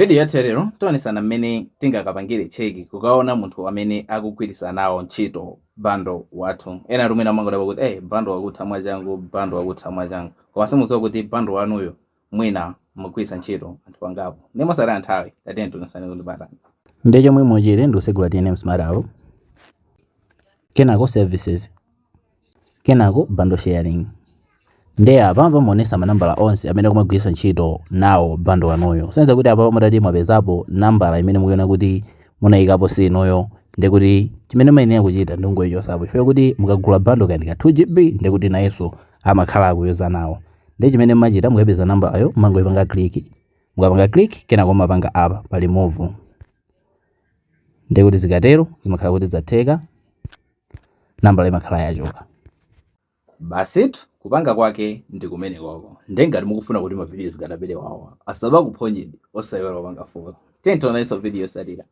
Video yathu lero tionesana mmene tingakapangire check kukaona munthu amene akugwiritsa nawo ntchito bundle wathu. Ena tumene amangodabwa kuti, "Hey, bundle wakutha mwachangu, bundle wakutha mwachangu," koma simudziwa kuti bundle wanuyo mwina mugwiritsa ntchito anthu angapo. Ndi mosataya nthawi, tatiyeni tionesane kuti patani. Ndiye chomwe muchite ndi kusegula TNM Smart App, kenako Services, kenako Bundle Sharing. Ndiye apa pamaonesa manambala onse amene akumagwiritsa ntchito nawo bundle wanuyo. Senza kuti apa mutati mwapezapo nambala imene mukuona kuti munayikapo si inuyo, ndikuti chimene muyenera kuchita ndi kungoyichosapo, chifukwa kuti mukagula bundle kandi ka 2 GB, ndikuti nayenso amakhala akuyuza nawo. Ndiye chimene mumachita, mukapeza nambalayo, mumangoyipanga click. Mukapanga click, kenako mumapanga apa pa remove. Ndikuti zikatero zimakhala kuti zatheka, nambala imakhala yachoka. Basitu, kupanga kwake ndi kumene kwako. Ndiye ngati mukufuna kuti ma videos ngati wawa asamakuphonyeni, osayiwala kupanga follow. Tiyeni tionanso video yotsatira.